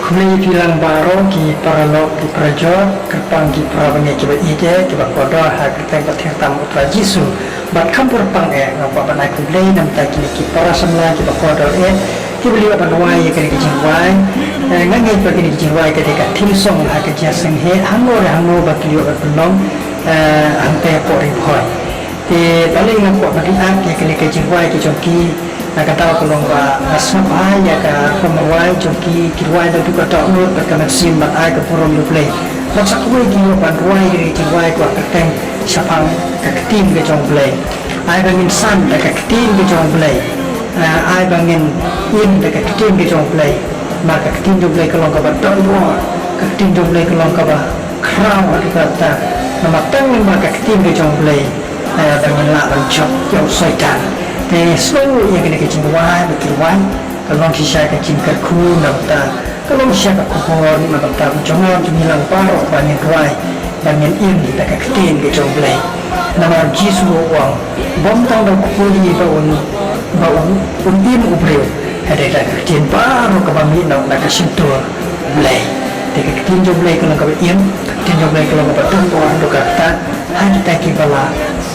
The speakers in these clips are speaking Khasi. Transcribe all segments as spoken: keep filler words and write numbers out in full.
Khublei ïa phi lang baroh ki paralok ki parajor, kyrpang ki para bangeit kiba ïeit eh, kiba kordor ha ka kyrteng bathiang tam U Trai Jisu. Bad kham kyrpang eh, nga kwah ban ai khublei namar kine ki para samla kiba kordor eh, kiba la ïoh ban rwai ïa kane ka jingrwai. Eh, nga ngeit ba kane ka jingrwai ka dei ka theme song ha ka jingseng heh, hangne re hangne ba ki ïoh ban pynlong, eh, hangta hapoh Ri Bhoi. Te balei nga kwah ban ïa ïa kane ka jingrwai ka jong ki, na ka daw ka long ba nga sngap bha ïa ka rukom rwai jong ki, ki rwai da duk ka dohnud bad ka mynsiem ban ai ka burom ïa U Blei. Bad sa kawei ki ïoh ban rwai ïa ka jingrwai kaba kyrteng shaphang ka ktien ka jong U Blei. Ai ba ngin san da ka ktien ka jong U Blei. Ah, ai ba ngin im da ka ktien ka jong U Blei. Namar ka ktien jong U Blei ka long kaba don bor, ka ktien jong U Blei ka long kaba khraw ha ka kata. Namar tang lyngba ka ktien ka jong U Blei, eh, ba ngin lah ban jop ïa u Soitan. Te sngewbha ïa kane ka jingrwai ba ki rwai, ka long shisha ka jingkyrkhu na bynta, ka long shisha ka khubor na bynta u jong ngi lang baroh ba ngin rwai, ba ngin im da ka ktien ka jong U Blei. Namar U Jisu u ong, bym tang da u kpu hi ba un, ba un, un im u briew, hynrei da ka ktien baroh kaba mih na ka shyntur U Blei. Te ka ktien jong U Blei ka long kaba im, ka ktien jong U Blei ka long kaba don bor haduh katta, ha kita kiba la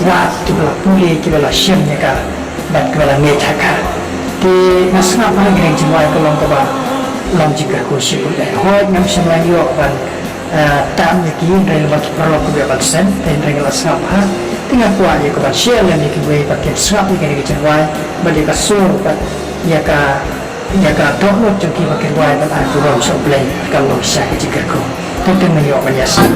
wad, kiba la pule, kiba la shem ïa ka, bad kiba la ngeit ha ka. Te nga sngap ba kane ka jingrwai ka long kaba long jingkyrkhu shibun eh. Hooid ngam shym la ïoh ban, eh, tam ïa ki, hynrei lyngba ki paralok kiba ïoh ban send, te hynrei nga la sngap bha. Te nga kwah ïa ka ban share lem ïa kiwei ba kin sngap ïa kane ka jingrwai, bad ïa ka sur, bad ïa ka ïa ka dohnud jong ki ba ki rwai ban ai burom sha U Blei, ka long shisha ka jingkyrkhu. Te to ngin ïoh ban ïasam.